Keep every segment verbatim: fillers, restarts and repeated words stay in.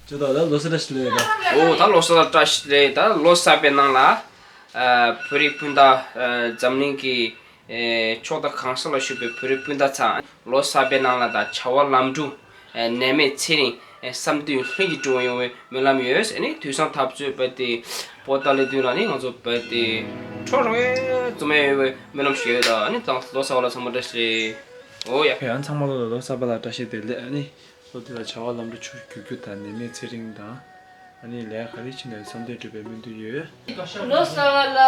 ཇོ་བདག་ལ་ལོ་གསར་བཀྲ་ཤིས་བདེ་ལེགས་དང་། ཨོ་ད་ལོ་གསར་བཀྲ་ཤིས་བདེ་ལེགས། ད་ལོ་གསར་པའི་ནང་ལ་ཨ་བོད་རིགས་སྤུན་ཟླ་ཨ་འཛམ་གླིང་གི་ཨེ་ཕྱོགས་མཐའ་གང་ས་ལ་བཞུགས་པའི་བོད་རིགས་སྤུན་ཟླ་ཚང་ལོ་གསར་པའི་ནང་ལ་ད་བྱ་བ་ལམ་འགྲོ་ཨེ་ནད་མེད་ཚེ་རིང་ཨེ་བསམ་དོན་ལྷུན་གྱིས་འགྲུབ་ཡོང་བའི་སྨོན་ལམ་ཡོད། ཨ་ནི་དུས་སང་འཐབ་རྩོད་བར་དེ་པོ་ཏཱ་ལའི་མདུན་ལ་ནི་ང་ཚོ་བར་དེ་འཕྲོ་རོགས་ཡས་རྩོམ་ཡས་ཡོད་པའི་སྨོན་ལམ་ཞུ་ཡོད། ད་ཨ་ནི་ད་ལོ་གསར་པ་ལ་ཚང་མ་བཀྲ་ཤིས་བདེ་ལེགས། ཨོ་ཡ། ཡང་ཚང་མ་ལོ་ལོ་གསར་པ་ལ་བཀྲ་ཤིས་བདེ་ལེགས། ཨ་ནི། ལོ་འདི་ལ་བྱ་བ་ལམ་འགྲོ་ཆུ་རྒྱུག་རྒྱུ་དང་ནད་མེད་ཚེ་རིང་དང་། ཨ་ནི་ལས་ག་རེ་བྱས་ནས་བསམ་དོན་འགྲུབ་པའི་སྨོན་འདུན་ཡོད། ལོ་གསར་པ་ལ་ད་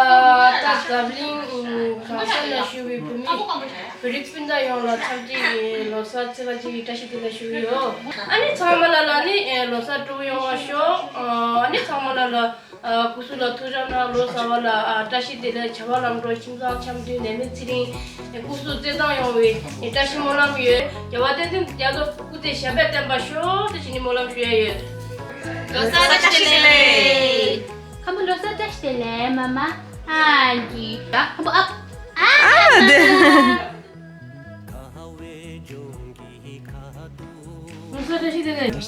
འཛམ་གླིང་གང་ས་ན་བཞུགས་པའི་བོད་མི་བོད་རིགས་སྤུན་ཟླ་ཡོངས་ལ་འཚམས་འདྲི་ལོ་གསར་ཚེས་པ་གཅིག་གི་བཀྲ་ཤིས་བདེ་ལེགས་ཞུ་གི་ཡོད། ཨ་ནི་ཚང་མ་ལ་ལ་ནི་ལོ་གསར་སྤྲོ་པོ་ཡོང་བ་ཤོག་ཨ་ནི་ཚང་མ་ལ་ལ། ཨ་སྐུ་གཟུགས་ལ་ཐུགས་ཅག་གནང་། ལོ་གསར་པ་ལ་ཨ་བཀྲ་ཤིས་བདེ་ལེགས། བྱ་བ་ལམ་འགྲོ། ཁྱིམ་ཚང་འཆམ་མཐུན། ནད་མེད་ཚེ་རིང་། སྐུ་གཟུགས་རྩེ་གདང་ཡོང་བའི་བཀྲ་ཤིས་སྨོན་ལམ་ཡོད། རྒྱལ་བ་བསྟན་འཛིན་རྒྱ་མཚོ་སྐུ་ཚེ་ཞབས་པད་བརྟན་པར་ཤོག་ཟེར་བྱས་ནས་སྨོན་ལམ་ཞུ་ཡ་ཡོད། ལོ་གསར་བཀྲ་ཤིས་བདེ་ལེགས། ཁམ་བུ་ལོ་གསར་བཀྲ་ཤིས་བདེ་ལེགས། མ་མ་ཨ་ཀི་ཁམ་བུ་ཨ་ཨ་དེ། ལོ་གསར་བཀྲ་ཤིས་བདེ་ལེགས།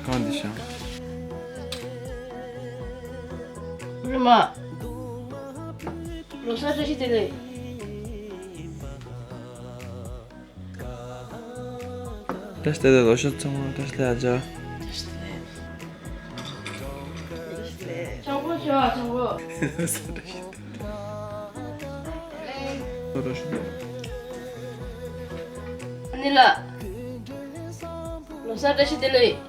གང་འདི་ཤང་། རི་མ། ལོ་གསར་བཀྲ་ཤིས་བདེ་ལེགས། བཀྲ་ཤིས་བདེ་ལེགས། ལོ་གསར་ཚང་མ་བཀྲ་ཤིས་བདེ་ལེགས། ཨ་ཅག་ཆང་ཕོར་ཞོ། ཆང་ཕོར། ཨ་ནི་ལགས། ལོ་གསར་བཀྲ་ཤིས་བདེ་ལེགས།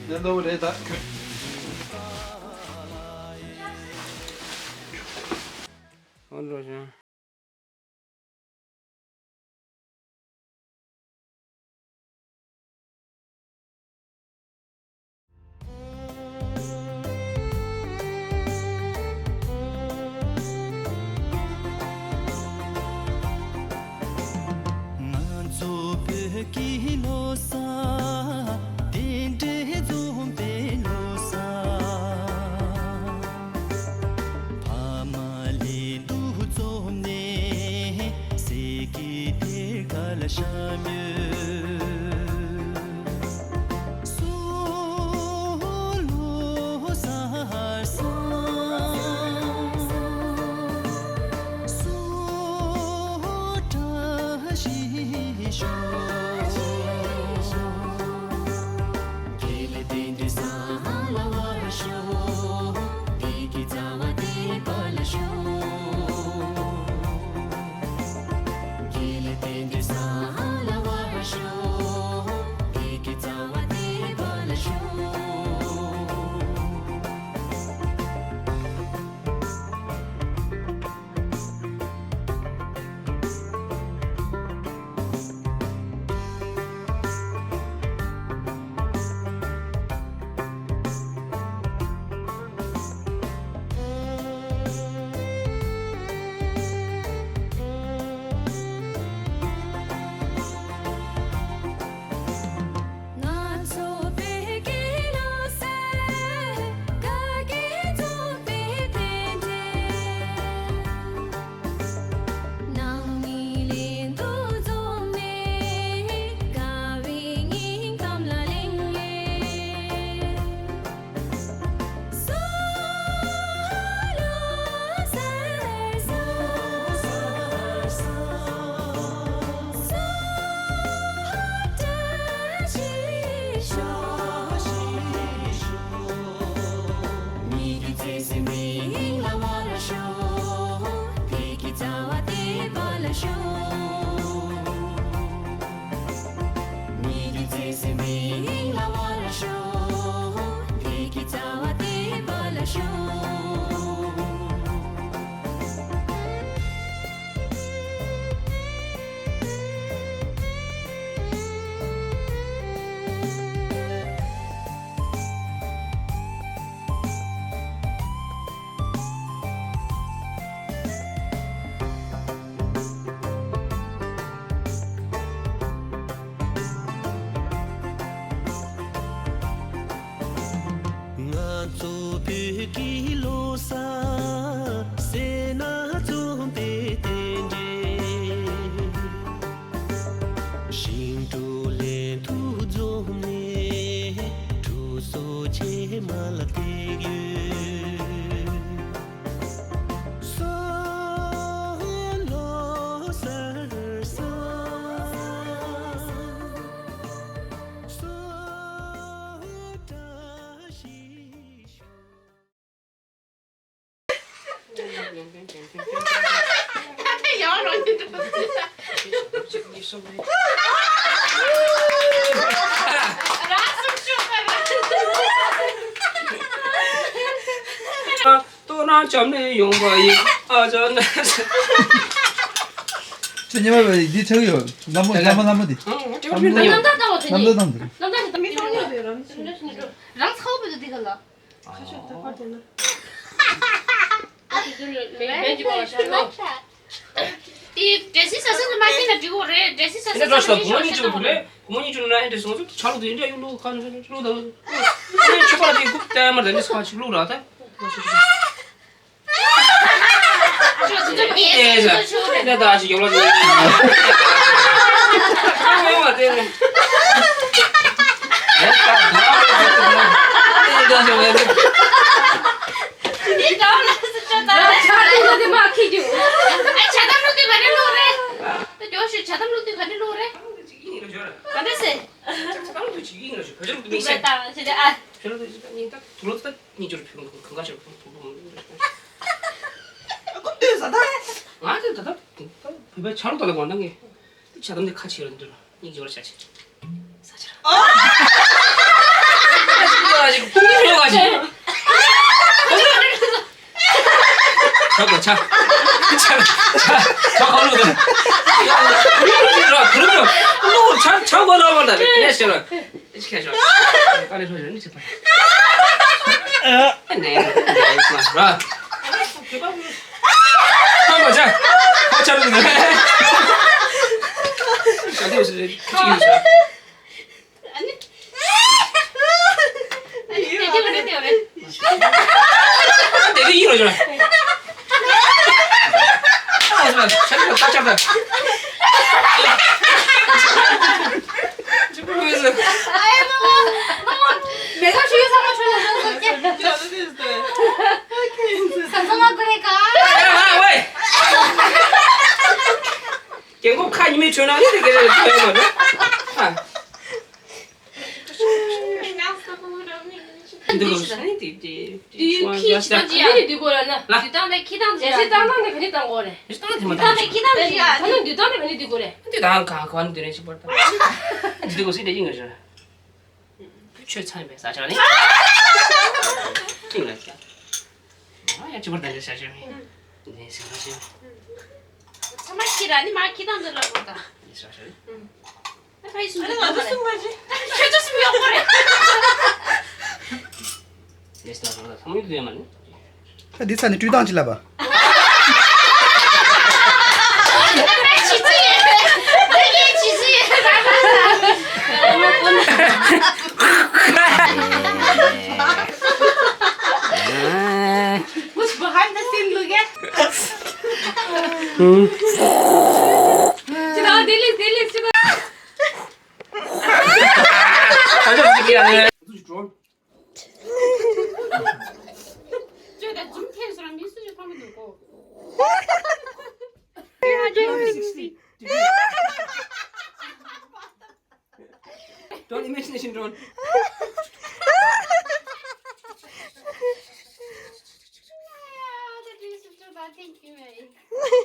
ལེན་ལོ་རེད་ད། ཨོ་ལོ་ཞང་། ང་ཚོ་བོད་ཀྱི་ལོ་གསར། དེ་འདྲའི་འཛོམས་པའི་ལོ་གསར། ཕ་མ་ལས་འདུ་འཛོམས་ནས། སྲས་ཀྱི་གཏེར་ཁ་ལ་བཤམས་ཡོད། སོ་ལོ་གསར་བཟང་། སོ་བཀྲ་ཤིས་ཤོག་དགེ་ལེགས་རྟེན་འབྲེལ་བཟང་ལ་བར་ཤོག་བདེ་སྐྱིད་རྩ་བ་བདེ་བ་ལ་ཤོག་དགེ་ལེགས་རྟེན་འབྲེལ་བཟང་ལ་བར་ཤོག་བདེ་སྐྱིད་རྩ་བ་བདེ་བ་ལ་ཤོག་བོད་ཀྱི་ལོ་གསར་སེར་སྣ་འཛོམས་པའི་རྟེན་འབྲེལ། ཞིང་འབྲོག་ལྷན་དུ་འཛོམས་ནས་དྲུག་སོ་ཕྱེད་མ་ལ་བཏེགས་ཡོད། སོ་ལོ་གསར་བསང་། སོ་བཀྲ་ཤིས་ཤོག། ལྟོ་ན་བྱམས་ནས་ཡོང་བ་ཡིན། ཨ་ཅག་ན། ཁྱོད་ཉི་མ་བས་འདི་ཆགས་ཡོད། ལམ་མོ་ལམ་མོ་ལམ་མོ་འདི། ཨང་ཨང་། ལམ་མོ་ལམ་མོ་འདི། ལམ་མོ་འདི། ལམ་མོ་འདི། རང་ཚ་བོ་བོད་འདི་ག་ལ། ཁ་ཤས་ད་ཕར་དེ་ན། དེ་འདྲ་སི་ས་སི་ནི་མ་ཤེས་ན་འགྲིག་གོ་རེད། འདྲ་སི་ས་སི་ནི་མ་ཤེས་ན་འགྲིག་གོ་རེད། བུ་མོ་གཉིས་བྱུང་ན་ཨེ་འདྲ་སོང་ཚུལ་ཆ་ལུགས་དེ་འདྲ་ཡོད་ལུགས་ཁ་ནས་ལུགས་དང་། ཁྱོད་པ་ལ་དེ་རྐུབ་བལྟས་མ་དང་ནི་ས་ཆ་ལུགས་ར་ད། ག་འདྲ་སེ། ཆ་ཚང་དུ་ཅིག་ཡིན་ལ་ཞུ་བོད་ལུགས་མིག་སེ། ད་ཅི་ད་ཨ། བོད་ལུགས་ཅིག་ད་ཉིན་ད་དུ་ལོ་ད་ཉིན་ཅོར་ཕུང་གང་ག་ཅོར་ཕུང་ཕུང་ཕུང་། ཨ་ཁུ་ལྟོས་ས་ད། ང་ཚོས་ད་ད་ད་བོད་པའི་ཆ་ལུགས་ད་ལ་གོ་ན་ངས་ད་ཆ་དམ་དེ་ཁ་ཆེ་ར་འདུག་ལ་ཉིན་ཅོར་ཤ་ཆེ། ས་ཆ་ར། ཨ་ཅིག་ད་ཅིག་ཕུང་གི་མེད་བ་ཅིག་ཆག་པ་ཆག་ཆག་ཆག་ཆག་ག་ལོ་དང་། ཡ་ཡ་ར་གུ་རུ་ལོ་ཆག་ཆག་པ་ར་བ་ད་ནས་ཤེས་ར། ཨེ་ཤེས་ཤོག་ཀ་ནས་ཤོག་ནས་ཤེས་པ། ཨ་ནས་ནས་མ་ར། ཆག་པ་ཆག་ཁ་ཆག་ལོ་དང་། ཤ་དེ་ཡོད་ཤེས་ཅིག་ཡོད་ཤེས། ཨ་ནི། ཨ་ནི་དེ་དེ་རེད་དེ་རེད། དེ་དེ་ཡིན་རོ་ཅོ། ཨ་ཟེར་ཆ་ཆ་ཆ་ཆ། ཨ་ཡ་མ་མ་མ་མ། མེ་ཏོག་ཞུ་ཡོད་ཚང་མ་ཆོས་ལ་ཟོ་ཟོ་སྐྱེ། ས་ཚང་མ་ཀུ་རེ་ཀ། ཨ་ཝེ། རྒན་གོག་ཁ་ཉི་མའི་ཆོས་ནང་ནི་དེ་ག་རེ་ཆོས་ཡོད་མ་རེད། ཨ། འདི་གོ་ས་ནི་དེ་དེ་དེ་དུས་ཤོང་ཁྱི་ཡ་ཅི་ད་ཅི་ཡ་ནི་དུས་གོ་ལ་ན། ལ། དུས་ད་ནི་ཁྱི་དང་ཅི་ཡ། ཅི་ད་ནི་ག་ནི་དང་གོ་རེ། ཅི་ད་ནི་དེ་མ་དུས་ད་ད་ནི་ཁྱི་དང་ཅི་ཡ། ད་ནི་དུས་ད་ནི་ག་ནི་དུས་གོ་རེ། དེ་ད་ག་ག་ནི་དེ་རེ་ཅི་པར་ད། འདི་དུས་གོ་སི་དེ་ཡིན་ག་ཞོ། ཆོས་ཚན་པའི་ས་ཆ་ནི། ཁྱི་ལ་ཀྱ། ཨ་ཡ་ཅི་པར་ད་ནི་ས་ཆ་མི། ནི་སི་ཁ་ཤི། ཚ་མ་ཁྱི་ར་ནི་མ་ཁྱི་དང་འདི་ལ་གོ་ད། ནི་ས་ཆ་མི། ཨ་ཕ་ཡི་སུམ་ཅུ་ཡོད་པ་རེད། ཁྱོད་ཚོ་སུམ་ཡོད་པ་རེད། ལེས་ན་རོ་ལ་ཚང་མ་ཡོད་དུ་ཡོད་མ་ནི། ད་འདི་ཚ་ནི་བཀྲུས་སྟངས་ཅི་ལབ་པ། ཨ་ཕ་ཇི་ཙི་ཡེ། ད་ཡེ་ཇི་ཙི་ཡེ། What's behind the scene, look at? ཅི་ད་ལྡི་ལི་ལྡི་ལི་ཅི་ད། ད་ཅི་ཅི་ཡ་ནི། ཁྱོད་ད་ཛུམ་ཐེན་སོང་མི་སུ་ཞིག་ཕ་མ་འདུག་གོ། Don't imagination drone. Thank you, man.